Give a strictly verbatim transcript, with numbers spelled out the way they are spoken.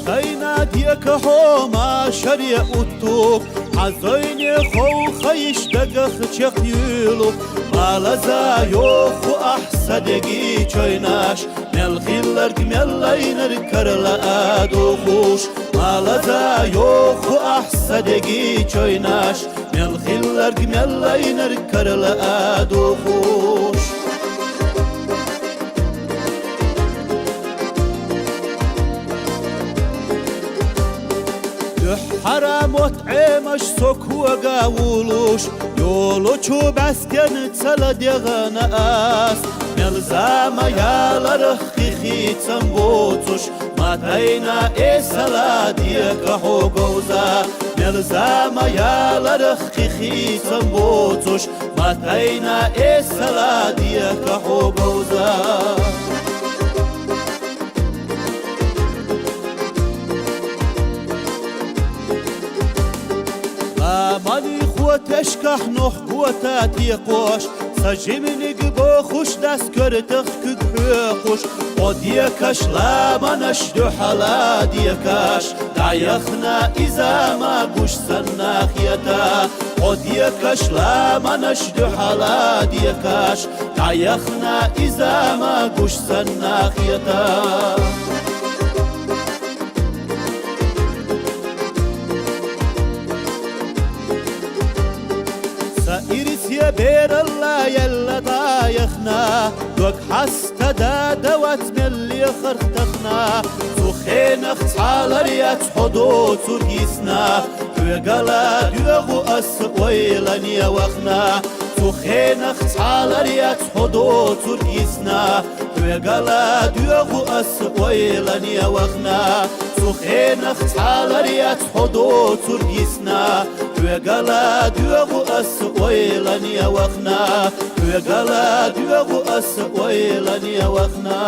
Тайна дика хьо машаре уттув, хьа зовне хов хайш дагах чакхйуьйлув. Малаза йоах ху ахь са деги чойнаш, мел хилларг, мел лайнарг карла а дохуш. Малаза йоах ху ахь са деги чойнаш, мел хилларг, мел лайнарг карла а дохуш. Дуьххьара мотт Ӏемаш со кога вулуш, йолчу бӀаьстенца ладегӀна ас. Мел зама яларх кхихицам боцуш, ма тайна эсала дика хьо говза. Мел зама яларх кхихицам боцуш, ма тайна эсала дика хьо говза. Ламанихо тешкахь нох гота текхош, са жиманиг бохуш, дас коьртах куьг хьоькхуш. Хьо декаш, ламанаш дуьхьала декаш, дӀаяхна иза ма гуш санна хета. Хьо декаш, ламанаш дуьхьала декаш, дӀаяхна иза ма гуш санна хета. Са ирсе бералла яьлла дӀаяхна, дог хьаста дада вац мел лехарх тахана. Цу хенах цхьалар яц хьо доцург йисна, хьоьгала доьгӀу ас ойлане вахана. Цу хенах цхьалар яц хьо доцург йисна, хьоьгала доьгӀу ас ойлане вахана. Цу хенах цхьалар яц хьо доцург йисна, хьоьгала доьгӀу ас ойлане вахана. Хьоьгала доьгӀу ас ойлане вахана.